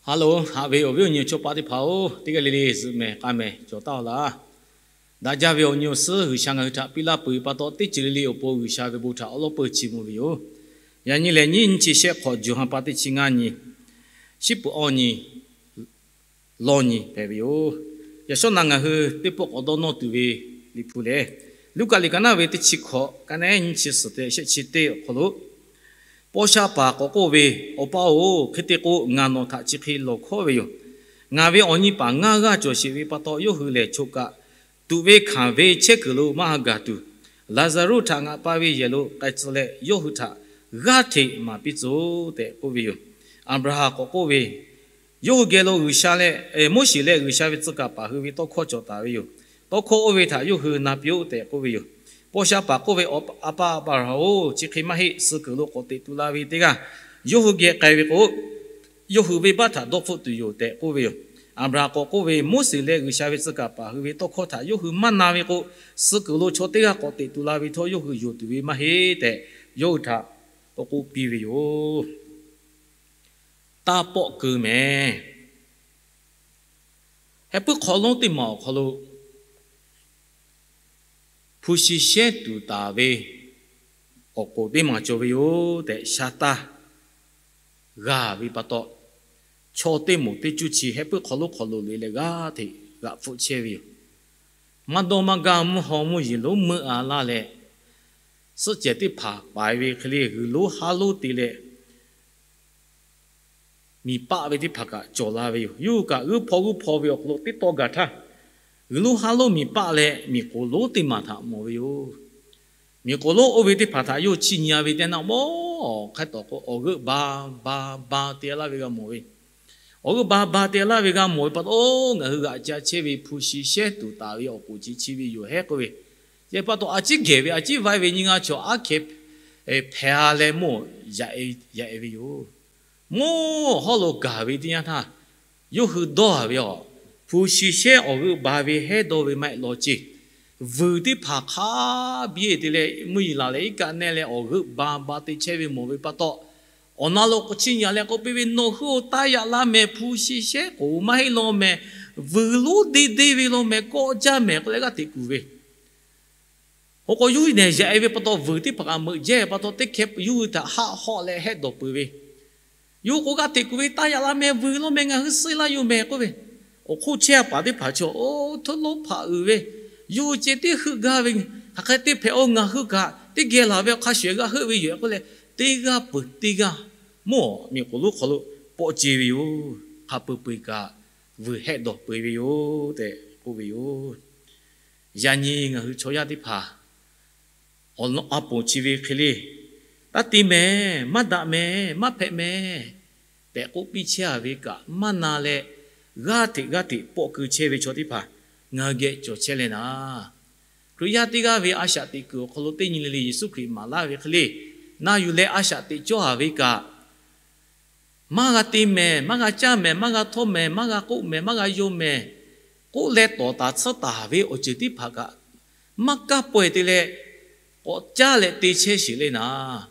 Ha loˬ, haꞈ ve awˬ viˉ awˬ nyi chaw paˍ teˇ hpaˍ-oˬ, teˇ g'aˇ le le zuhꞈ mehˍ k'a mehˍ cawˬ taˍ-oˬ laˇ. Daꞈ jaˇ ve awˬ nyi awˬ suhˉ G'uiˬsha ngaˬ hui htaꞈ piˇ laˇ peuˬ ve pa taw, teˇ ceuˬ le le awˬ pon G'uiˬsha ve bon htaꞈ awˉ lawˉ peuˬ chi mvuh ve yoˬ. Yaꞈ nyi lehˬ, nyiˇ nyi chi shehˆ hk'awꞈ, Jawˬ ha pa teˇ chi ngaˇ nyi, shiˉ peuˬ awˇ nyi, lawˇ nyi hpehꞈ ve yoˬ. Yaꞈ shawˉ naˍ ngaˬ hui teˇ pawˆ k'awꞈ dawˇ nawˇ tuˬ ve Liꞈ hpu lehˬ, Luˉkaꞈ liꞈ ka naˉ ve teˇ chi hkawꞈ, ka naˉ nyiˇ chi suhˍ tehꞈ shehˆ chi teˇ awˬ hk'aw lo, paw sha paˍ k'awꞈ k'oˆ ve, Awˬ pa-oˬ, hk'e te k'o, ngaˬ nawˬ htaꞈ chi hk'e lawˬ hkawˉ ve yoˬ. Ngaˬ ve awˬ nyi paˍ ngaˇ g'aˇ cawˬ sheˍ ve pa taw, yawˇ hui lehˬ choˬ kaꞈ tuꞈ ve hkanˍ ve chehˇ kuiˬ lo maˇ ha gaˬ tuˬ, Laˍzaˍruˆ htaꞈ ngaˬ pa ve yehˬ lo k'ai tcuh leh, yawˇ hui htaꞈ g'aˇ hteꞈ maˍ piˇ tcuh tehꞈ k'oˆ ve yoˬ. Aˍbraˍhanˍ k'awꞈ k'oˆ ve, Yawˇ hui geh lo G'uiˬsha leh, Moˉseˍ leh G'uiˬsha ve tcuh kaˍ paˍ hui ve tawˇ hkawˇ cawˬ taˍ ve yoˬ. Tawˇ hkawˇ oˇ ve htaꞈ yawˇ hui na piˇ-oˆ tehꞈ k'oˆ ve yoˬ. Paw sha paˍ k'oˆ ve, Awˬ pa Aˍbraˍhanˍ-oˬ, chi hk'e maˇ heˆ. Suh kuiˬ lo k'awꞈ teꞈ tu la ve teˇ g'aˇ yawˇ hui geh k'ai ve k'o, yawˇ hui venˇbaˆ htaꞈ dawˇ hpfuhˆ tuˬ yoˬ tehꞈ k'oˆ ve yoˬ. Aˍbraˍhanˍ k'awꞈ k'oˆ ve, Moˉseˍ leh G'uiˬsha ve tcuh kaˍ paˍ hui ve tawˇ hkawˇ htaꞈ yawˇ hui maˇ na ve k'o, suh kuiˬ lo chaw teˇ g'aˇ k'awꞈ teꞈ tu la ve htawˇ yawˇ hui yonˍ tuˬ ve maˇ heˆ tehꞈ, yawˇ hui htaꞈ k'oˆ piˇ ve yoˬ. Taˇ pawˆ keu mehˍ. Heh puiˉ hk'aw lonˉ teˇ maˬ awˬ hk'aw lo hpu shi shehˉ tuˬ taˍ ve awˬ k'oˍ teˇ maˬ cawˬ ve yoˬ tehꞈ sha taˇ g'a ve pa taw, chaw teˇ moˍ teˇ cuˇ chi heh puiˉ hk'aw lonˉ hk'aw lo le leh g'aˇ hteꞈ g'aꞈ hpfuhˆ chehˇ ve yoˬ. Maˇ dawˇ maˇ gaˇ mvuhˇ haw mvuhˇ yeˬ lonˉ meuˆ a laˇ leh, suhˆ cehˬ teˇ hpaˍ paiˍ ve hk'e le g'uiˬ lonˉ haˉ lonˉ te leh, miˬ paˆ ve teˇ hpaˍ kaꞈ cawˬ la ve yoˬ. Yawˇ hui kaꞈ g'uiˇ hpaw g'uiˇ hpaw ve awˬ hk'aw lo teˇ taw gaˬ htaˇ, g'uiˬ lonˉ haˉ lonˉ miˬ paˆ leh miˬ k'oˍ lonˉ teˇ maˬ htaꞈ mawˬ ve yoˬ. Miˬ k'oˍ lonˉ oˇ ve teˇ hpaˍ htaꞈ yawˇ chiˇ nyi-a ve teˇ naˆ mawˇ hk'aˇ tawˍ k'o, awˬ g'euˆ ba ba ba te laˇ ve g'a mawˬ ve. Awˬ g'euˆ ba ba te laˇ ve g'a mawˬ ve pa taw, ngaˬ hui g'aꞈ ca chehˇ ve hpu shi shehˉ tuˬ taˍ ve awˬ k'oˍ chi chi ve yoˬ hehˉ k'oˆ ve, ce pa taw a ciˉ gehˬ ve a ciˉ vaiˇ ve nyi ngaˇ chaw aˉ hkeh hpehꞈ-a leh mawˇ yaꞈ e ve yoˬ. Mawˇ hawˉ lo gaˬ ve teˇ yanˇ htaˇ, yawˇ hui dawˇ-a ve a, hpu shi shehˉ awˬ g'euˆ ba ve hehˉ dawˇ ve maˇ heˆ law ceˇ. Vuiˬ teˇ hpaˍ hk'a biˇ te leh mvuhˇ yeˬ laˬ leh iˉ kaˆ neˇ leh awˬ g'euˆ ba ba te chehˇ ve mawˬ ve pa taw, awˬ na lo k'o chiˇ nyi-a leh k'oˆ piˇ ve, Nawˬ hui-oˬ, taˇ yaꞈ la mehˍ. Hpu shi shehˉ k'oˍ maˇ heˆ law mehˍ. Vuiˬ lonˉ deˇ deˇ ve law mehˍ. Kawˆ jaˇ mehˍ k'oˆ leh g'aˇ hteꞈ kuˬ ve. Oˇ k'o yawˇ hui nehˬ yaꞈ e ve pa taw, vuiˬ teˇ hpaˍ kaꞈ meuꞈ jehˇ pa taw, teˇ hkeh yawˇ hui htaꞈ haˆ hawˆ leh hehˆ dawˬ peuˬ ve. Yawˇ hui k'o g'aˇ hteꞈ kuˬ ve, Taˇ yaꞈ la mehˍ. Vuiˬ law mehˍ. Ngaˬ hui suh laˇ yoˬ mehˍ k'oˆ ve. Awˬ hk'oˆ chehˇ-a paˍ teˇ hpaˍ chaw, Oˇ, hto lonˉ hpaꞈ uiˍ ve, yawˇ hui ceh teˇ heuˆ gaˇ ve, hk'aˬ hk'e te hpehꞈ-oˬ. Ngaˬ hui kaꞈ teˇ geh laˬ ve hk'a shuˍ g'a heuˆ ve yoˬ k'oˆ leh, teˇ g'aˇ peuˬ teˇ g'aˇ mawˇ miˬ k'oˍ lonˉ hk'aw lo pawˆ ce ve yoˬ. Hk'a peu peu kaꞈ vuiˬ hehˆ dawˬ peuˬ ve yoˬ tehꞈ k'oˆ ve yoˬ. Yaꞈ nyi ngaˬ hui chaw yaˇ teˇ hpaˍ awˬ lawn a ponˍ chi ve hk'e le, Taˇ te mehˍ, maˇ daꞈ mehˍ, maˇ hpehꞈ mehˍ tehꞈ k'oˆ piˇ chehˇ-a ve kaꞈ maˇ na leh, g'aˇ hteꞈ g'aˇ hteꞈ pawˆ keu chehˇ ve chaw teˇ hpaˍ ngaˬ hui geh cawˬ chehˇ leh naˍ, Hkriꞈ yaˇ teˇ g'aˇ ve a shaꞈ teꞈ kuiˬ awˬ hk'aw lo teˇ nyi le le Yeˍsuˆ Hkriꞈ maˍ laˇ ve hk'e le, na yuˬ leh a shaꞈ teꞈ cawˇ-a ve kaꞈ, Maˇ g'a te mehˍ, maˇ g'a caˇ mehˍ, maˇ g'a htawˇ mehˍ, maˇ g'a k'oˆ mehˍ, maˇ g'a yaw mehˍ k'oˆ leh tawˍ taˍ tsuhˇ taˍ ve awˬ ceuˬ teˇ hpaˍ kaꞈ, maˇ kaˇ pawehˇ te leh k'awꞈ caˇ leh te chehˇ sheˍ le naˍ.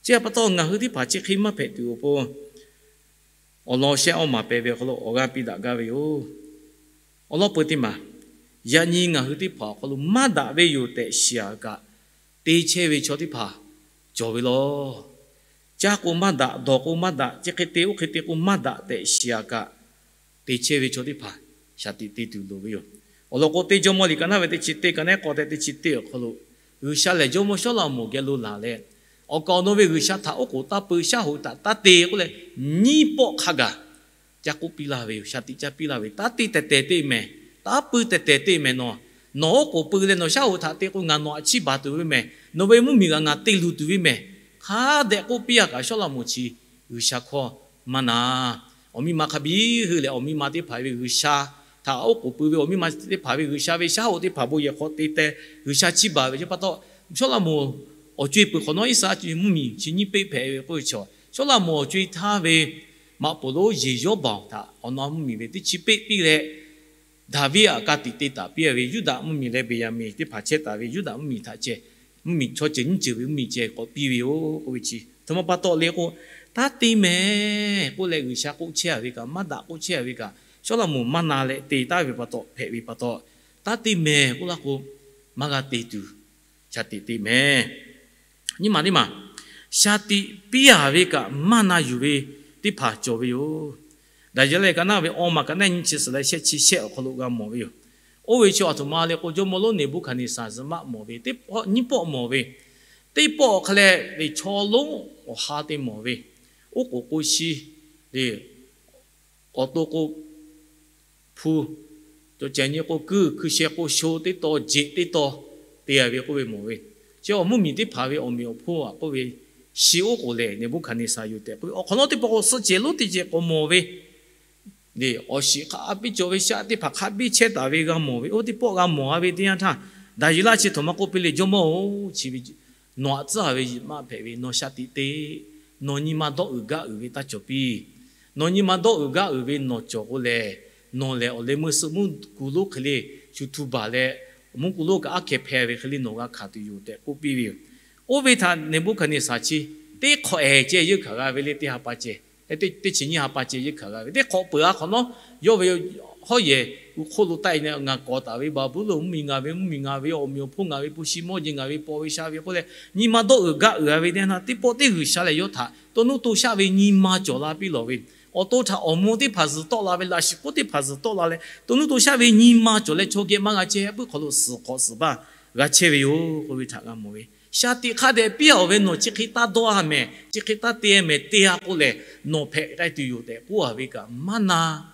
Chi pa taw ngaˬ hui teˇ hpaˍ chi hk'e maˇ hpehꞈ tuˬ awˬ pon, awˬ lawn shehˆ awˇ maˬ pehꞈ ve awˬ hk'aw lo awˬ g'aˇ piˇ daꞈ gaˇ ve yoˬ. Awˬ lawn peuˬ teˇ maˬ, yaꞈ nyi ngaˬ hui teˇ hpaˍ awˬ hk'aw lo maˇ daꞈ ve yoˬ tehꞈ shiˍ-a kaꞈ, te chehˇ ve chaw teˇ hpaˍ cawˬ ve law. Caˇ k'o maˇ daꞈ, dawˬ k'o maˇ daꞈ, chi hk'e te oˇ hk'e te k'o maˇ daꞈ tehꞈ shiˍ-a kaꞈ, te chehˇ ve chaw teˇ hpaˍ shaˍ tiꞈ te tuˬ loˍ ve yoˬ. Awˬ lawn k'o, teˇ Jawˇmawˇ liꞈ ka naˉ ve teˇ chi teˇ, ka naˉ k'awꞈ tehꞈ teˇ chi teˇ awˬ hk'aw lo, G'uiˬsha lehˬ Jawˇmawˇ Sawˉlaꞈmonˍ geh lo laˬ leh, awˬ kaˍ awˬ nu ve G'uiˬsha htaꞈ oˉ k'oˍ taˇ peu, shaˉ hoꞈ htaꞈ taˇ te k'oˆ leh, nyiˇ pawˆ hk'a gaˬ caˇ k'oˆ piˇ laˇ ve yoˬ. Shaˍ tiꞈ caˇ piˇ laˇ ve, Taˇ te tehˬ tehˬ te mehˍ. Taˇ pui tehˬ tehˬ te mehˍ nawˬ. Nawˬ oˉ k'oˍ pui leh nawˬ shaˉ hoꞈ htaꞈ te k'o, ngaˬ nawˬ htaꞈ chiˇ baˬ tuˬ ve mehˍ. Nawˬ ve mvuhˇmiˬ kaꞈ ngaˬ te luˬ tuˬ ve mehˍ. Hk'a dehꞈ k'oˆ piˇ-a kaꞈ, Sawˉlaꞈmonˍ chi G'uiˬsha hkawˇ maˇ na. Awˬ miˇ ma hk'a biˇ hui lehˬ, awˬ miˇ ma teˇ hpaˍ ve G'uiˬsha htaꞈ oˉ k'oˍ pui ve, awˬ miˇ ma teˇ hpaˍ ve G'uiˬsha ve shaˉ hoꞈ teˇ hpaˍ bon yehˬ hk'aw te teh G'uiˬsha chiˇ baˬ ve chi pa taw, Sawˉlaꞈmonˍ awˬ co-e peuˬ hk'awꞈ nawˉ Iˉsaˍreˍlaˆ mvuhˇmiˬ chi nyiˇ peˆ hpehꞈ ve k'oˆ ve chaw, Sawˉlaꞈmonˍ awˬ co-e htaˇ ve maꞈ poˍ lonˉ Yeˍyawˇbaoˍ htaꞈ awˬ na mvuhˇmiˬ ve teˇ chi peˆ piˇ leh, Daˍviˆ htaꞈ ka tiꞈ te taˍ piˇ ve Yuˇdaꞈ mvuhˇmiˬ leh Beˍyaˍmenˍ teˇ hpaˍ chehˇ taˍ ve Yuˇdaꞈ mvuhˇmiˬ htaꞈ ceh, mvuhˇmiˬ chaw ceuˬ nyiˇ ceuˬ ve mvuhˇmiˬ ceh k'awꞈ piˇ ve yoˬ k'oˆ ve chi. Htoꞈ ma pa taw le k'o, Taˇ te mehˍ k'oˆ leh G'uiˬsha k'oˆ chehˇ a ve kaꞈ, maˇ daꞈ k'oˆ chehˇ a ve kaꞈ, Sawˉlaꞈmonˍ maˇ na leh te taˍ ve pa taw, hpehꞈ ve pa taw, taˇ te mehˍ k'oˆ laˇ k'o, maˇ g'a te tuˬ shaˍ tiꞈ te mehˍ. Nyi maˬ teˇ maˬ, shaˍ tiꞈ piˇ a ve kaꞈ maˇ na yuˬ ve teˇ hpaˍ cawˬ ve yoˬ. Daˍyeˍlaˆ ka naˆ ve awˇ maˬ ka naˆ nyi chi suhˍ leh shehˆ chi shehˆ awˬ hk'aw lo g'a mawˬ ve yoˬ. Oˇ ve chi aˬ htoꞈ ma le k'o, jawˇmawˇ lonˉ Neˍbuˆhkaˍneˍsaˍ zuhꞈ maˆ mawˬ ve teˇ pawˆ nyiˇ pawˆ mawˬ ve, teˇ pawˆ awˬ hk'a leh ve chaw lonˉ awˬ ha te mawˬ ve, oˉ k'oˍ k'o shi le, awˬ to k'o hpu, cawˬ cehˬ nyi k'o kuiˇ, hkui sheh k'o sho teˇ taw, jeꞈ teˇ taw te a ve k'oˆ ve mawˬ ve. Chi awˬ mvuhˇmiˬ teˇ hpaˍ ve awˬ meꞈ awˬ hponˇ a k'oˆ ve, shi oˉ k'oˍ lehˬ Neˍbuˆhkaˍneˍsaˍ yoˬ tehꞈ k'oˆ ve, awˬ hk'awꞈ nawˉ teˇ pawˆ k'o suhˆ cehˬ lonˉ teˇ cehˬ k'awꞈ mawˬ ve, le, awˬ shiˍ hk'a a piˇ cawˬ ve shaˆ teˇ hpaˍ hk'a biˇ chehˇ taˍ ve g'a mawˬ ve, oˇ teˇ pawˆ g'a mawˬ a ve teˇ yanˇ htaˇ, Daˍyeˍlaˆ chi htoꞈ ma k'oˆ piˇ le, Jawˇmawˇ-oˬ, chi ve nawˬ aꞈ tcuhˉ a ve maˇ hpehꞈ ve, nawˬ shaˍ tiꞈ te, nawˬ nyi ma dawˇ uiˍ gaˇ uiˍ ve taˇ cawˬ piˇ. Nawˬ nyi ma dawˇ uiˍ gaˇ uiˍ ve nawˬ cawˬ k'o lehˬ, nawˬ lehˬ awˬ leh meuˇ suhˆ mvuhˇ kuˬ lonˉ hk'e le shu htu baˬ leh, mvuhˇ kuˬ lonˉ kaꞈ aˉ hkeh hpeh ve hk'e le nawˬ g'a hkanˍ tuˬ yoˬ tehꞈ k'oˆ piˇ ve yoˬ. Oˇ ve htaꞈ Neˍbuˆhkaˍneˍsaˍ chi teˇ hk'awꞈ ehˍ ceh yeunˇ hkanˍ g'a ve le, teˇ ha pa ceh, teˇ chi nyiˇ ha pa ceh yeunˇ hkanˍ g'a ve, teˇ hk'awꞈ peuˬ a hk'awꞈ nawˉ yawˇ ve hawˉ yehˬ g'uˇ hk'oˆ lo taˆ e leh, ngaˬ kawˍ taˍ ve Baˍbuˍlonˍ mvuhˇmiˬ, ngaˬ ve mvuhˇmiˬ, ngaˬ ve awˬ meꞈ awˬ hponˇ, ngaˬ ve hpu shi mawˇ jeˬ, ngaˬ ve paw ve sha ve k'oˆ leh, nyi ma dawˇ uiˍ gaˇ uiˍ a ve teˇ yanˇ htaˇ, teˇ pawˆ teˇ G'uiˬsha lehˬ yawˇ htaꞈ to nuˇ to shaˆ ve nyi ma cawˬ la piˇ lawˬ ve, awˬ to htaꞈ awˬ mvuh teˇ hpaˍ zuhˬ tawˆ la ve, laꞈ shiˍ k'oˆ teˇ hpaˍ zuhˬ tawˆ la leh, to nuˇ to shaˆ ve nyi ma cawˬ leh chaw geh maˇ g'a chehˇ puiˉ hk'aw lo suhˍ hk'awꞈ suhˍ baˇ g'a chehˇ ve yoˬ k'oˆ ve htaꞈ g'a mawˬ ve. Shaˍ tiꞈ hk'a dehꞈ piˇ a ve nawˬ chi hk'e taˇ dawˇ a mehˍ, chi hk'e taˇ te mehˍ, te a k'o lehˬ nawˬ hpehꞈ k'ai tuˬ yoˬ tehꞈ k'oˆ a ve kaꞈ maˇ na.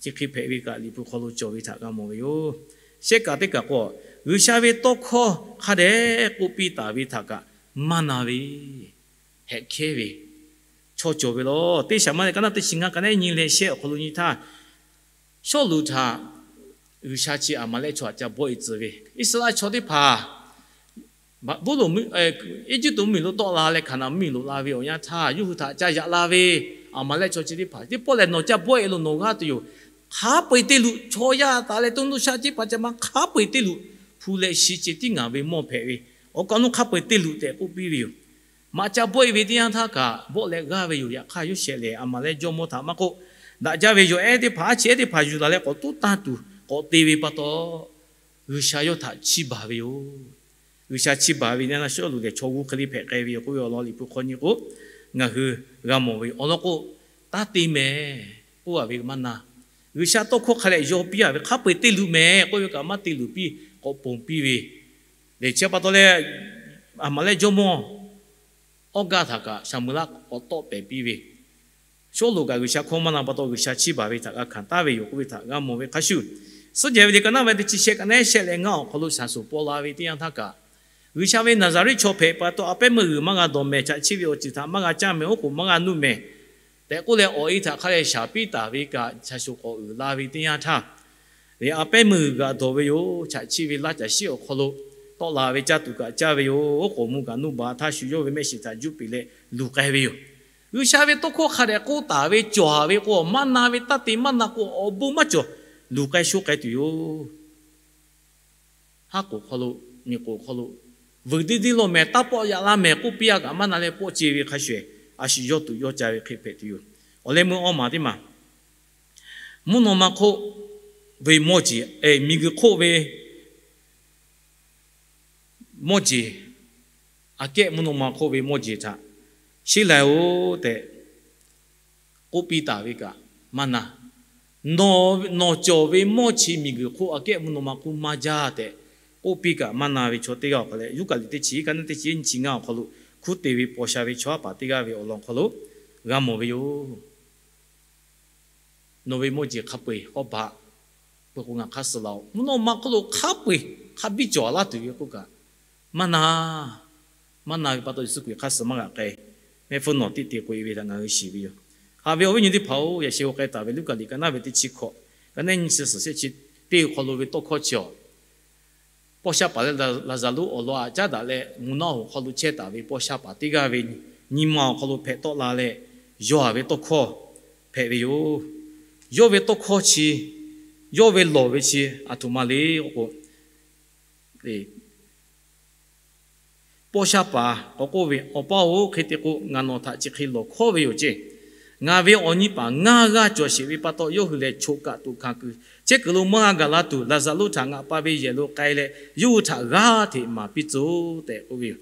Chi hk'e hpehꞈ ve kaꞈ Liꞈ hpu hk'aw lo cawˬ ve htaꞈ g'a mawˬ ve yoˬ. Shehˆ kaꞈ teˇ kaꞈ k'o, G'uiˬsha ve tawˇ hkawˇ hk'a dehꞈ k'oˆ piˇ taˍ ve htaꞈ kaꞈ maˇ na ve, hehꞈ hkehˉ ve chaw cawˬ ve lawˬ. Teˇ Saˍmuˍeˍlaˆ ka naˆ teˇ chi ngaˇ ka naˆ nyi leh shehˆ awˬ hk'aw lo nyi htaˇ, Sawˉluꞈ htaꞈ G'uiˬsha chi Aˍmaˍlehˆ chaw htaꞈ ca bawˆ e tcuh ve, Iˉsaˍreˍlaˆ chaw teˇ hpaˍ Baˍbuˍlonˍ, Eˇjiˇtuꞈ mvuhˇmiˬ lo tawˆ la leh Hkaˍnanˍ mvuhˇmiˬ loꞈ la ve awˬ yanˇ htaˇ, yawˇ hui htaꞈ ca yaꞈ la ve Aˍmaˍlehˆ chaw chi teˇ hpaˍ teˇ pawˆ lehˬ, nawˬ ca bawˆ e lo nawˬ g'aˇ tuˬ yoˬ. Hk'a peu-eˬ te luꞈ, chaw yaˇ taˍ leh to nuˇ to shaˆ teˇ hpaˍ ca ma hk'a peu-eˬ te luꞈ, hpu leh shi ceh tiˉ ngaˬ ve mawˇ hpehꞈ ve, awˬ kaꞈ nawˬ hk'a peu-eˬ te luꞈ tehꞈ k'oˆ piˇ ve yoˬ. Maꞈ ca bawˆ e ve teˇ yanˇ htaˇ kaꞈ bawˆ leh g'aˇ ve yoˬ. Yaꞈ hk'aˇ Yoˇsehꞈ lehˬ Aˍmaˍlehˆ jawˇmawˇ htaꞈ maˇ k'oˆ, daꞈ jaˇ ve yawˬ ehˉ teˇ hpaˍ, aˉ chi ehˉ teˇ hpaˍ yuˬ laˬ leh k'awꞈ tuˉ tanˇ tuˬ k'awꞈ te ve pa taw, G'uiˬsha yawˇ htaꞈ chiˇ baˬ ve yoˬ. G'uiˬsha chiˇ baˬ ve na, Sawˉluꞈ lehˬ chaw g'u hk'e le hpehꞈ k'ai ve yoˬ k'oˆ ve awˬ lawn Liꞈ hpu hk'aw nyi k'o, ngaˬ hui g'a mawˬ ve yoˬ. Awˬ lawn k'o, taˇ te mehˍ k'oˆ a ve maˇ na. G'uiˬsha tawˇ hkawˇ hk'a dehꞈ yaw piˇ a ve, hk'a peu-eˬ te luꞈ mehˍ k'oˆ ve kaꞈ maˇ te luꞈ piˇ, k'awꞈ ponˬ piˇ ve, lehˬ chi pa taw leh, Aˍmaˍlehˆ jawˇmawˇ Awˇgaˆ htaꞈ kaꞈ Saˍmuˍeˍlaˆ k'awꞈ tawˆ pehˍ piˇ ve, Sawˉluꞈ kaꞈ G'uiˬsha hkawˇ maˇ na pa taw G'uiˬsha chiˇ baˬ ve htaꞈ g'a hkanˍ taˍ ve yoˬ k'oˆ ve htaꞈ g'a mawˬ ve hk'a shuˍ, Suhˉ jehˬ ve liꞈ ka naˆ ve teˇ chi shehˆ ka naˆ shehˆ leh ngaˇ awˬ hk'aw lo shaˍ shuˍ paw la ve teˇ yanˇ htaˇ kaꞈ, G'uiˬsha ve Naˍzaˍriˆ chaw hpehꞈ pa taw a pehˉ meuˇ g'uiˬ maˇ g'a dawˬ mehˍ, chaꞈ chiˆ ve awˬ ceuˬ htaꞈ maˇ g'a caˇ mehˍ, oˉ k'oˍ maˇ g'a nuˇ mehˍ tehꞈ k'oˆ leh, awˬ e htaꞈ hk'a dehꞈ shaˍ piˇ taˍ ve kaꞈ shaˍ shuˍ k'awꞈ uiˍ la ve teˇ yanˇ htaˇ, a pehˉ meuˇ g'uiˬ g'aꞈ dawˬ ve yoˬ. Chaꞈ chiˆ ve laˇ caˬ shiˉ awˬ hk'aw lo tawˆ la ve caˇ tuˬ kaꞈ caˇ ve yoˬ. Oˉ k'oˍ mvuh kaꞈ nuˇ baˬ htaˇ shu yawˇ ve mehˆ shiˍ htaꞈ juˇ piˍ leh luˬ k'ai ve yoˬ. G'uiˬsha ve tawˇ hkawˇ hk'a dehꞈ k'oˆ taˍ ve cawˬ ve k'o, maˇ na ve taˇ te, maˇ na k'o awˬ bon maˇ cawˬ, luˬ k'ai sho k'ai tuˬ yoˬ. Haˉ k'oˍ hk'aw lo, miˬ k'oˍ hk'aw lo, vuiˬ deˇ deˇ lawˬ mehˍ, taˇ pawˆ yaꞈ laˇ mehˍ k'oˆ piˇ a kaꞈ maˇ na leh pawˆ ce ve hk'a shuˍ, a shu yawˇ tuꞈ yawˇ ca ve hk'e hpehꞈ tuˬ yoˬ. Awˬ leh meuˇ awˇ maˬ teˇ maˬ, mvuhˇ naw ma hk'oˆ ve mawˇ jeˬ, miˬguiˬ hk'oˆ ve mawˇ jeˬ, aꞈ kehˉ mvuhˇ naw ma hk'oˆ ve mawˇ jeˬ htaꞈ sheˉ lai-oˬ tehꞈ k'oˆ piˇ taˍ ve kaꞈ maˇ na. Nawˬ cawˬ ve mawˇ chi miˬguiˬ hk'oˆ aꞈ kehˉ mvuhˇ naw ma hk'oˆ maˇ jaˇ tehꞈ k'oˆ piˇ kaꞈ maˇ na ve chaw teˇ g'aˇ awˬ hk'aw leh, Luˉkaꞈ liꞈ teˇ chi hiˉ ka naˆ teˇ chi hiˉ nyi chi ngaˇ awˬ hk'aw lo hkuˉ te ve paw sha ve chaw aˉ paˍ teˇ g'aˇ ve awˬ lawn hk'aw lo g'a mawˬ ve yoˬ. Nawˬ ve mawˇ jeˬ hk'a peu-eˬ k'awˇ baꞈ peuˬ k'o ngaˬ hk'aˇ suh laˬ-oꞈ. Mvuhˇ naw ma hk'oˆ lo hk'a peu-eˬ hk'a biˇ cawˬ laˇ tuˬ ve k'oˆ kaꞈ maˇ na. Maˇ na ve pa taw Yeˍsuˆ Hkriꞈ hk'aˇ suh maˇ g'aꞈ k'ai. Mehˆ hpfuhˇ nawˬ tiˆ te k'oꞈ e ve htaꞈ ngaˬ hui shiˍ ve yoˬ. Haꞈ ve awˬ viˉ nyi teˇ hpaˍ-oˬ, yaꞈ sheh g'aw k'ai taˍ ve Luˉkaꞈ liꞈ ka naˆ ve teˇ chi hkawꞈ, ka naˆ nyi chi suhˍ shehˆ chi teˇ awˬ hk'aw lo ve tawˇ hkawˇ chi awˬ, pawˇ shaˉ paˍ leh Laˍzaˍruˆ awˬ lawn aꞈ caˉ daꞈ leh mvuhˇ naw hoꞈ hk'aw lo chehˇ taˍ ve pawˇ shaˉ paˍ teˇ g'aˇ ve nyi ma awˬ hk'aw lo hpehꞈ tawˆ la leh, yaw-a ve tawˇ hkawˇ hpehꞈ ve yoˬ. Yawˇ ve tawˇ hkawˇ chi, yawˇ ve lawˬ ve chi aˬ htoꞈ ma le k'o, Pawˇ shaˉ paˍ k'awꞈ k'oˆ ve, Awˬ pa-oˬ, hk'e te k'o, ngaˬ nawˬ htaꞈ chi hk'e lawˬ hkawˉ ve yoˬ ceˇ. Ngaˬ ve awˬ nyi paˍ ngaˇ g'aˇ cawˬ sheˍ ve pa taw, yawˇ hui lehˬ choˬ kaꞈ toꞈ hkanˍ kuiˬ chehˇ kuiˬ lo maˇ g'a gaˬ la tuˬ, Laˍzaˍruˆ htaꞈ ngaˬ pa ve yehˬ lo k'ai leh, yawˇ hui htaꞈ g'aˇ hteꞈ maˍ piˇ tcuh tehꞈ k'oˆ ve yoˬ.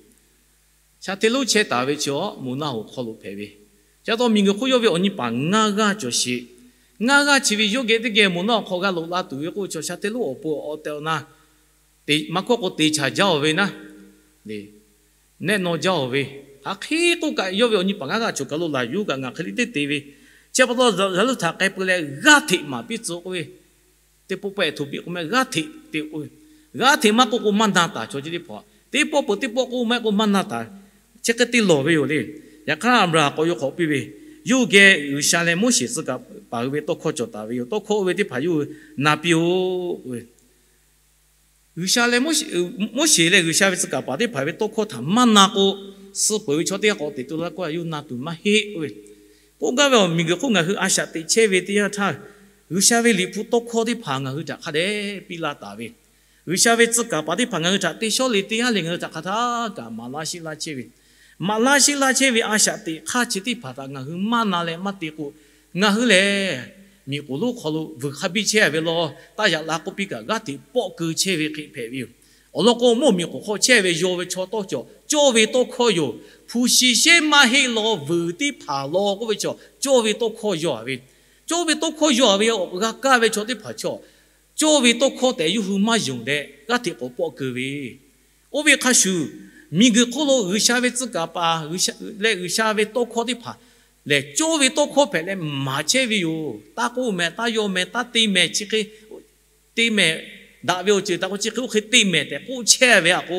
Sha hteˇ lonˉ chehˇ taˍ ve chi awˬ moˬ naˆ hoꞈ hk'aw lo hpehꞈ ve. Chi pa taw miˬguiˬ hk'oˆ yawˇ ve awˬ nyi paˍ ngaˇ g'aˇ cawˬ sheˍ. Ngaˇ g'aˇ chi ve yawˇ geh teˇ geh moˬ naˆ hoꞈ hk'aw g'a loꞈ la tuˬ ve k'oˆ ve chaw, sha hteˇ lonˉ awˬ pon awˬ tehˬ awˬ na maˇ hkawˇ k'o te chaˬ jaˇ-oˬ ve naˉ, nehˆ naw jaˇ-oˬ ve, hk'aˬ hk'e k'oˆ kaꞈ yawˇ ve awˬ nyi paˍ ngaˇ g'aˇ choˬ kaˬ lo laˬ yuˬ kaꞈ ngaˬ hk'e le teˇ te ve. Chi pa taw Laˍzaˍruˆ htaꞈ k'ai peu leh g'aˇ hteꞈ maˍ piˇ tcuh k'oˆ ve, teˇ pawˆ pawehˇ htoꞈ piˇ k'o meh g'aˇ hteꞈ te k'oˆ ve, g'aˇ hteꞈ maˇ k'oˆ k'o maˇ na taˍ chaw chi teˇ hpaˍ. Teˇ pawˆ peuˬ teˇ pawˆ k'oˆ maˇ k'o maˇ na taˍ. Chi hk'e te lawˬ ve yoˬ le. Yaꞈ hk'aˇ Aˍbraˍhanˍ k'awꞈ yaw hk'awꞈ piˇ ve, yawˇ hui geh G'uiˬsha leh Moˉseˍ tcuh kaˍ paˍ hui ve tawˇ hkawˇ cawˬ taˍ ve yoˬ. Tawˇ hkawˇ oˇ ve teˇ hpaˍ yawˇ hui na piˇ-oˆ k'oˆ ve, G'uiˬsha leh Moˉseˍ leh G'uiˬsha ve tcuh kaˍ paˍ teˇ hpaˍ ve tawˇ hkawˇ htaꞈ maˇ na k'o, suh peuˬ ve chaw teˇ g'aˇ k'awꞈ teꞈ tu la k'oˆ a, yawˇ hui na tuˬ maˇ heˆ k'oˆ ve. K'oˆ gaˇ ve awˬ miˬguiˬ hk'oˆ ngaˬ hui a shaꞈ teꞈ chehˇ ve teˇ yanˇ htaˇ, G'uiˬsha ve liꞈ hpu tawˇ hkawˇ teˇ hpaˍ ngaˬ hui htaꞈ hk'a dehꞈ piˇ laˇ taˍ ve, G'uiˬsha ve tcuh kaˍ paˍ teˇ hpaˍ ngaˬ hui htaꞈ te shawˉ le teˇ yanˇ lehˬ, ngaˬ hui htaꞈ hk'aˬ htaˇ kaꞈ maˍ laˇ sheˆ laˇ chehˇ ve, maˍ laˇ sheˆ laˇ chehˇ ve a shaꞈ teꞈ hk'aˇ chi teˇ hpaˍ htaꞈ ngaˬ hui maˇ na leh maˇ te k'o, ngaˬ hui lehˬ miˬ k'oˍ lonˉ hk'aw lo vuiˬ hk'a biˇ chehˇ ve law, taˇ yaꞈ la k'oˆ piˇ kaꞈ g'aˇ hteꞈ pawˆ keu chehˇ ve hk'e hpehꞈ ve yoˬ. Awˬ lawn k'o, mawˇ miˬ k'oˍ hk'aw chehˇ ve yaw ve chaw tawˇ cawˬ cawˇ ve tawˇ hkawˇ yoˬ. Hpu shi sheˉ maˇ heˆ law, vuiˬ teˇ hpaˍ law k'oˆ ve chaw cawˇ ve tawˇ hkawˇ yaw ve, cawˇ ve tawˇ hkawˇ yaw ve, g'a kaˇ ve chaw teˇ hpaˍ chaw cawˇ ve tawˇ hkawˇ tehꞈ yawˇ hui maˇ yonˍ leh g'aˇ hteꞈ k'awꞈ pawˆ keu ve. Oˇ ve hk'a shuˍ, miˬguiˬ hk'oˆ lo G'uiˬsha ve tcuh kaˍ paˍ leh G'uiˬsha ve tawˇ hkawˇ teˇ hpaˍ lehˬ, cawˇ ve tawˇ hkawˇ hpehꞈ leh maˍ chehˇ ve yoˬ. Taˇ k'oˆ mehˍ, taˇ yaw mehˍ, taˇ te mehˍ, chi hk'e te mehˍ, daꞈ ve awˬ ceuˬ htaꞈ k'o chi hk'e oˇ hk'e te mehˍ tehꞈ k'oˆ chehˇ ve a k'o,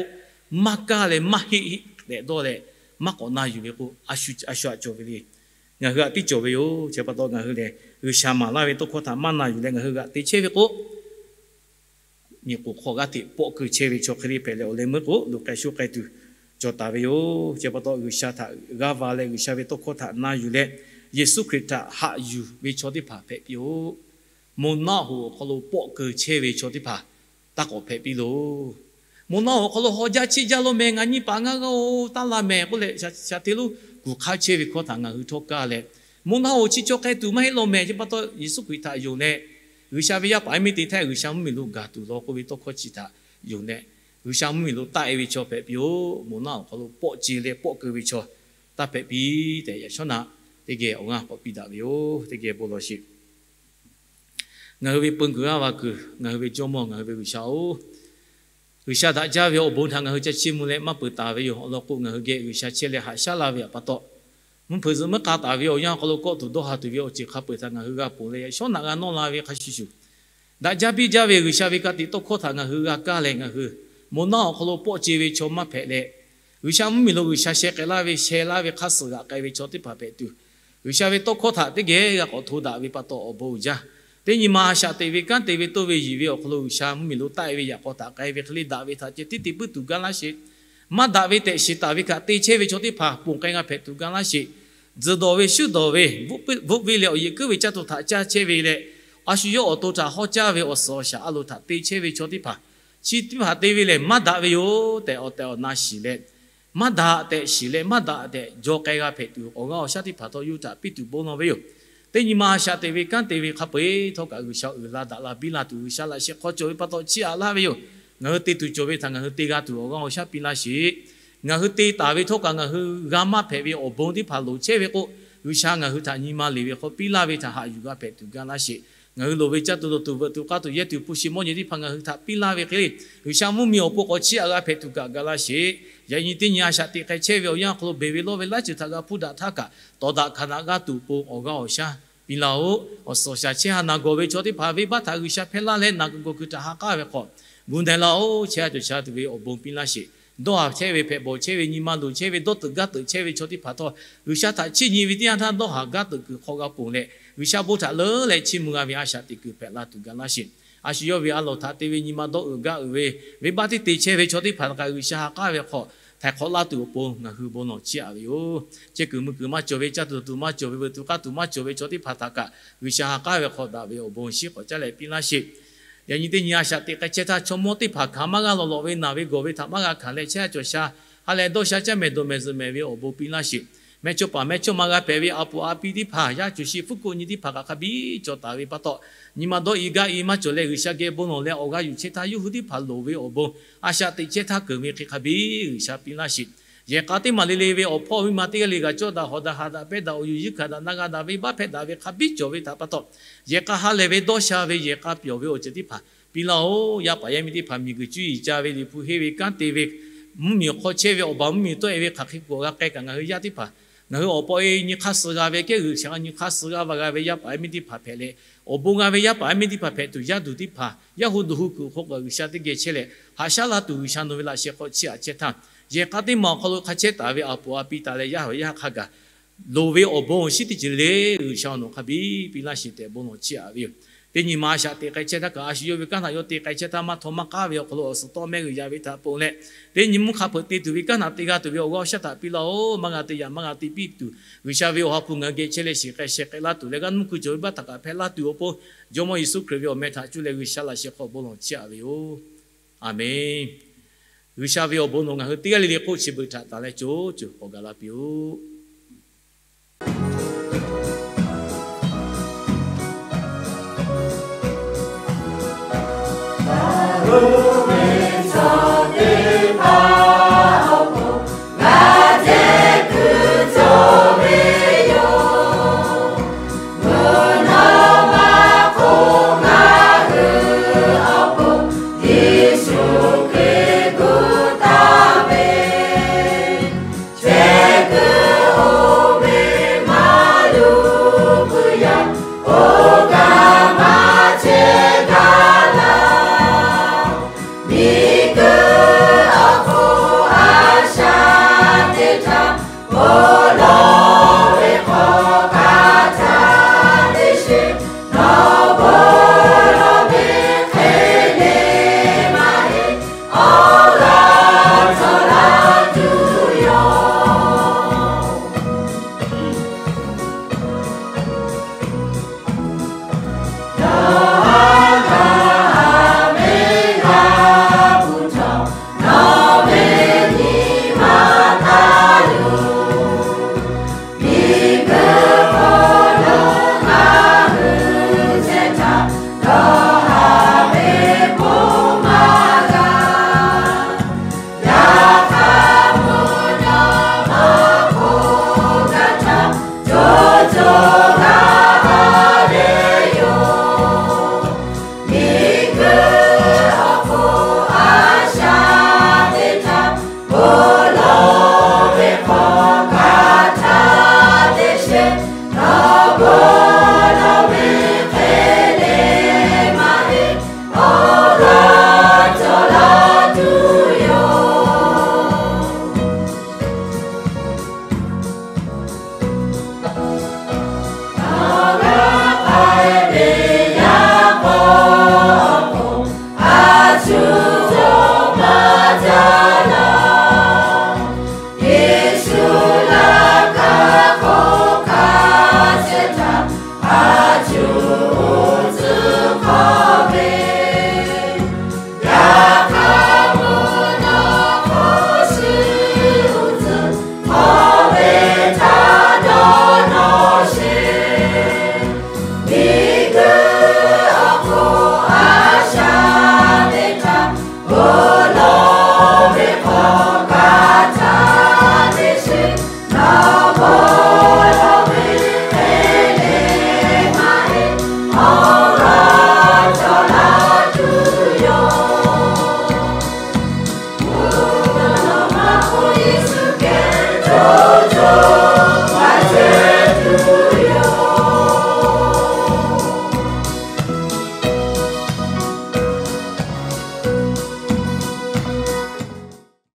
maˇ kaˇ leh maˇ heˆ heˆ tehꞈ dawˇ leh maˇ k'awꞈ na yuˬ ve k'o, a shu a shu aꞈ cawˬ ve le. Ngaˬ hui aꞈ tiˉ cawˬ ve yoˬ. Chi pa taw ngaˬ hui lehˬ G'uiˬsha maˍ laˇ ve tawˇ hkawˇ htaꞈ maˇ na yuˬ leh ngaˬ hui g'aꞈ te chehˇ ve k'o, miˬ k'oˍ hk'aw g'aˇ hteꞈ pawˆ keu chehˇ ve chaw hk'e le hpehꞈ leh awˬ leh meuˇ k'o loꞈ k'ai sho k'ai tuˬ cawˬ taˍ ve yoˬ. Chi pa taw G'uiˬsha htaꞈ g'aˇ va leh G'uiˬsha ve tawˇ hkawˇ htaꞈ na yuˬ leh Yeˍsuˆ Hkriꞈ htaꞈ haꞈ yuˬ ve chaw teˇ hpaˍ hpehꞈ piˇ-oˆ. Moˬ naˆ hoꞈ awˬ hk'aw lo pawˆ keu chehˇ ve chaw teˇ hpaˍ taˇ k'awꞈ hpehꞈ piˇ loˬ. Moˬ naˆ hoꞈ awˬ hk'aw lo haw jaˇ chiˇ jaˇ lo mehˍ, ngaˬ nyi paˍ ngaˇ g'aˇ-oˬ, taˇ la mehˍ k'oˆ leh sha hteˇ lonˉ kuˬ hk'aˇ chehˇ ve hkawˇ htaꞈ ngaˬ hui htawˇ kaˇ leh, moˬ naˆ hoꞈ chi chaw k'ai tuˬ maˇ heˆ law mehˍ. Chi pa taw Yeˍsuˆ Hkriꞈ htaꞈ yonˍ leh G'uiˬsha ve yaˇ paˍ miˇ te htaˇ G'uiˬsha mvuhˇmiˬ lo gaˬ tuˬ law k'oˆ ve tawˇ hkawˇ chi htaꞈ yonˍ leh, G'uiˬsha mvuhˇmiˬ lo taˆ-e ve chaw hpehꞈ piˇ-oˆ. Moˬ naˆ hoꞈ awˬ hk'aw lo pawˆ ce leh pawˆ keu ve chaw taˇ hpehꞈ piˇ tehꞈ yaꞈ shawˉ naꞈ teˇ geh awˬ g'aˇ k'awꞈ piˇ daꞈ ve yoˬ. Teˇ geh bon lawˬ sheˍ. Ngaˬ hui ve peu kuiˬ g'aˇ va kuiˬ, ngaˬ hui ve Jawˇmawˇ, ngaˬ hui ve G'uiˬsha-oˬ, G'uiˬsha daꞈ jaˇ ve awˬ bon htaꞈ ngaˬ hui ca chiˇ mvuh leh maˇ peuˬ taˍ ve yoˬ. Awˬ lawn k'o, ngaˬ hui geh G'uiˬsha chehˇ leh haꞈ shaˉ laˇ ve pa taw, mvuhˇ hpeuꞈ zuhꞈ meuˇ k'a taˍ ve awˬ yanˇ awˬ hk'aw lo kawˆ tuˬ dawˇ ha tuˬ ve awˬ ceuˬ hk'a peu-eˬ htaꞈ ngaˬ hui g'a ponˬ leh, yaꞈ shawˉ naꞈ g'a nawˇ la ve hk'a shuˍ shuˍ, daꞈ jaˇ biˇ jaˇ ve G'uiˬsha ve ka tiꞈ tawˇ hkawˇ htaꞈ ngaˬ hui g'a kaˇ leh, ngaˬ hui moˬ naˆ awˬ hk'aw lo pawˆ ce ve chaw maˇ hpehꞈ leh, G'uiˬsha mvuhˇmiˬ lo G'uiˬsha sheh k'ai laˇ ve, sheh laˇ ve hk'a suhˍ g'aꞈ k'ai ve chaw teˇ hpaˍ hpehꞈ tuˬ, G'uiˬsha ve tawˇ hkawˇ htaꞈ teˇ geh g'a k'awꞈ hto daꞈ ve pa taw awˬ bon uiˍ jaˇ. Teˇ nyi ma a shaꞈ teꞈ ve kanˉ te ve toˇ ve yiˬ ve awˬ hk'aw lo G'uiˬsha mvuhˇmiˬ lo taˆ-e ve yaꞈ k'aw htaꞈ k'ai ve hk'e le daꞈ ve htaꞈ ceh tiˉ te puiˉ tuˬ gaˇ laˇ sheˍ. Maˇ daꞈ ve tehꞈ shiˍ taˍ ve htaꞈ te chehˇ ve chaw teˇ hpaˍ ponˬ k'ai g'a hpehꞈ tuˬ gaˇ laˇ sheˍ. Tzuhˬ dawˬ ve, shuˉ dawˬ ve, bvuhˆ piˇ leh awˬ yeˬ kuiˉ ve caˇ tuˬ htaꞈ caˇ chehˇ ve leh, a shu yawˇ awˬ to htaꞈ hawˉ caˇ ve awˬ suhˍ awˬ shaˍ a loˍ htaꞈ te chehˇ ve chaw teˇ hpaˍ, chi teˇ hpaˍ te ve lehˬ maˇ daꞈ ve yoˬ tehꞈ awˬ tehˬ awˬ na shiˍ leh, maˇ daꞈ tehꞈ shiˍ leh maˇ daꞈ tehꞈ jaw k'ai g'a hpehꞈ tuˬ awˬ g'aˇ awˬ shaˉ teˇ hpaˍ htawˇ yawˇ hui htaꞈ piˇ tuˬ bon lawˬ ve yoˬ. Teˇ nyi ma a shaꞈ teꞈ ve kanˉ te ve hk'a peu-eˬ htawˇ kaꞈ G'uiˬsha uiˍ la daꞈ la biˇ la tuˬ G'uiˬsha laꞈ sheh hk'aw cawˬ ve pa taw chiˇ aꞈ laˇ ve yoˬ. Ngaˬ hui te tuˬ cawˬ ve htaꞈ ngaˬ hui te g'a tuˬ awˬ g'aˇ awˬ shaˉ piˇ laˇ sheˍ. Ngaˬ hui te taˍ ve htawˇ kaꞈ ngaˬ hui g'a maˇ hpehꞈ ve awˬ bon teˇ hpaˍ loˍ chehˇ ve k'o, G'uiˬsha ngaˬ hui htaꞈ nyi ma leˬ ve hk'aw piˇ laˇ ve htaꞈ haꞈ yuˬ g'a hpehꞈ tuˬ gaˇ laˇ sheˍ. Ngaˬ hui loˍ ve caˇ tuˬ dawˬ tuˬ veuꞈ tuˬ k'aˇ tuˬ yehˇ tuˬ hpu shi mawˇ nyi teˇ hpaˍ ngaˬ hui htaꞈ piˇ laˇ ve hk'e le, G'uiˬsha mvuhˇmiˬ awˬ pon k'awꞈ chiˇ aꞈ g'a hpehꞈ tuˬ kaꞈ gaˇ laˇ sheˍ. Yaꞈ nyi teˇ nyi a shaꞈ teꞈ k'ai chehˇ ve awˬ yanˇ awˬ hk'aw lo beˬ ve lawˇ ve laˇ ceuˬ htaꞈ g'a hpuˇ daꞈ htaˇ kaꞈ, tawˍ daꞈ hkanˍ daꞈ g'aˇ tuˬ pon awˬ g'aˇ awˬ shaˉ piˇ laˇ-oˆ. Awˬ suhˍ awˬ shaˍ chehˇ ha naˬ gawˬ ve chaw teˇ hpaˍ venˇbaˆ htaꞈ G'uiˬsha hpehˇ laˇ leh naˬ gawˬ kuiˬ htaꞈ ha k'aˉ ve hk'aw, gu daiˬ laˇ-oˆ. Chehˇ ha cawˬ sha tuˬ ve awˬ bon piˇ laˇ sheˍ. Dawˇ haˍ chehˇ ve hpehꞈ bawˬ chehˇ ve nyi ma luˬ chehˇ ve dawˇ teuꞈ gaˇ teuꞈ chehˇ ve chaw teˇ hpaˍ htawˇ, G'uiˬsha htaꞈ chiˇ nyi ve teˇ yanˇ htaˇ dawˇ haˍ gaˇ teuꞈ kuiˬ hk'aw g'a ponˬ leh, G'uiˬsha bon htaꞈ leuˉ leh chiˇ mvuh g'a ve a shaꞈ teꞈ kuiˬ hpehꞈ la tuˬ gaˇ laˇ sheˍ. A shu yawˇ ve a lawˬ htaꞈ te ve nyi ma dawˇ uiˍ gaˇ uiˍ ve, venˇbaˆ teˇ te chehˇ ve chaw teˇ hpaˍ htaꞈ kaꞈ G'uiˬsha ha k'aˉ ve hk'aw, htaiˍ hk'awꞈ laˇ tuˬ awˬ pon ngaˬ hui bon lawˬ chiˇ aꞈ ve yoˬ. Chehˇ kuiˬ mui kuiˬ maˇ cawˬ ve, caˇ tuˬ dawˬ tuˬ maˇ cawˬ ve, veuꞈ tuˬ k'aˇ tuˬ maˇ cawˬ ve chaw teˇ hpaˍ htaꞈ kaꞈ G'uiˬsha ha k'aˉ ve hk'aw daꞈ ve awˬ bon shiˉ k'awꞈ caˇ leh piˇ laˇ sheˍ. Yaꞈ nyi teˇ nyi a shaꞈ teꞈ k'ai chehˇ htaˇ, chaw mawˇ teˇ hpaˍ hkanˍ maˇ g'a lawˬ lawꞈ ve naˬ ve gawˬ ve htaꞈ maˇ g'a hkanˍ leh chehˇ ha cawˬ sha Ha lehˬ dawˇ sha caˇ mehˍ dawˬ mehˍ zuhꞈ mehˍ ve awˬ bon piˇ laˇ sheˍ. Mehˇ chawˇ paˍ mehˇ chawˇ ma g'a hpehꞈ ve a puˍ a pi teˇ hpaˍ, yaˇ cuˬ shi fuˉ k'oˆ nyi teˇ hpaˍ kaꞈ hk'a biˇ cawˬ taˍ ve pa taw, nyi ma dawˇ i gaˇ i maˇ cawˬ leh G'uiˬsha geh bon lawˬ leh awˬ g'aˇ yuˬ chehˇ htaˇ yawˇ hui teˇ hpaˍ loˍ ve awˬ bon a shaꞈ teꞈ chehˇ htaˇ keunˍ ve hk'e hk'a biˇ G'uiˬsha piˇ laˇ sheˍ. Yehˬ k'a teˇ maˬ le le ve awˬ hpawˇ miˇ ma teˇ g'aˇ le g'a cawˇ daꞈ hawˍ daꞈ haꞈ daꞈ pehˇ daꞈ awˬ yuˬ yuˇ hkanˍ daꞈ na g'a daꞈ ve baˆ hpehˇ daꞈ ve hk'a biˇ cawˬ ve htaꞈ pa taw, yehˬ k'a ha lehˬ ve dawˇ sha ve yehˬ k'a pyawˬ ve awˬ ceuˬ teˇ hpaˍ piˇ laˇ-oˬ. Yaˇ paˍ yaˇ miˇ teˇ hpaˍ miˬguiˬ cuˇ yiˍ ca ve Liꞈ hpu henˇ ve kanˉ te ve mvuhˇmiˬ awˬ hk'aw chehˇ ve awˬ baˬ mvuhˇmiˬ tawˆ e ve hk'aˬ hk'e k'o g'a k'ai kaꞈ ngaˬ hui yaˇ teˇ hpaˍ, ngaˬ hui awˬ pa e nyi hk'aˇ suh g'a ve kehˉ G'uiˬsha nyi hk'aˇ suh g'a va g'a ve yaˇ paˍ yaˇ miˇ teˇ hpaˍ hpehꞈ leh, awˬ bon g'a ve yaˇ paˍ yaˇ miˇ teˇ hpaˍ hpehꞈ tuˬ, yaˇ duˬ teˇ hpaˍ yaˇ hu duˬ hu kuiˬ hk'oˆ kaꞈ G'uiˬsha teˇ geh chehˇ leh haꞈ shaˉ laˇ tuˬ G'uiˬsha nawˬ ve laꞈ sheh hk'aw chiˇ aꞈ chehˇ htaˇ, yehˬ k'a teˇ maˬ awˬ hk'aw lo hk'a chehˇ taˍ ve a puˍ a pi taˍ leh yaˇ hawˍ yaˇ hk'a gaˬ loˍ ve awˬ bon awˬ shinˉ teˇ ceuˬ le G'uiˬsha awˬ nawˬ hk'a biˇ piˇ laˇ sheˍ tehꞈ bon lawˬ chiˇ aꞈ ve yoˬ. Teˇ nyi ma a shaꞈ teꞈ k'ai chehˇ htaˇ kaꞈ a shu yawˇ ve kanˉ htaꞈ yawˇ te k'ai chehˇ htaˇ maˇ htaw maˇ k'aˉ ve awˬ hk'aw lo awˬ suhˍ tawˆ mehˆ g'uiˬ yaꞈ ve htaꞈ ponˬ leh, teˇ nyi mvuhˇ hk'a hpeuꞈ te tuˬ ve kanˉ htaꞈ te g'a tuˬ ve awˬ g'aˇ awˬ shaˉ htaꞈ piˇ laˇ-oˬ. Maˇ g'a te yaꞈ maˇ g'a te piˇ tuˬ G'uiˬsha ve awˬ ha hpu ngaˬ hui geh chehˇ leh shiˍ k'ai sheh k'ai laˇ tuˬ leh g'aˇ nuˇ kuiˬ cawˬ ve baˆ htaꞈ kaꞈ hpehꞈ laˇ tuˬ awˬ pon, Jawˇmawˇ Yeˍsuˆ Hkriꞈ ve awˬ meh htaꞈ cuˇ leh G'uiˬsha laꞈ sheh hk'aw bon lawˬ chiˇ aꞈ ve yoˬ. Aˬmenˍ. G'uiˬsha ve awˬ bon nawˬ ngaˬ hui teˇ g'aˇ le le hk'oˆ chi beuꞈ htaꞈ taˍ leh co co k'awꞈ gaˬ la piˇ-oˆ.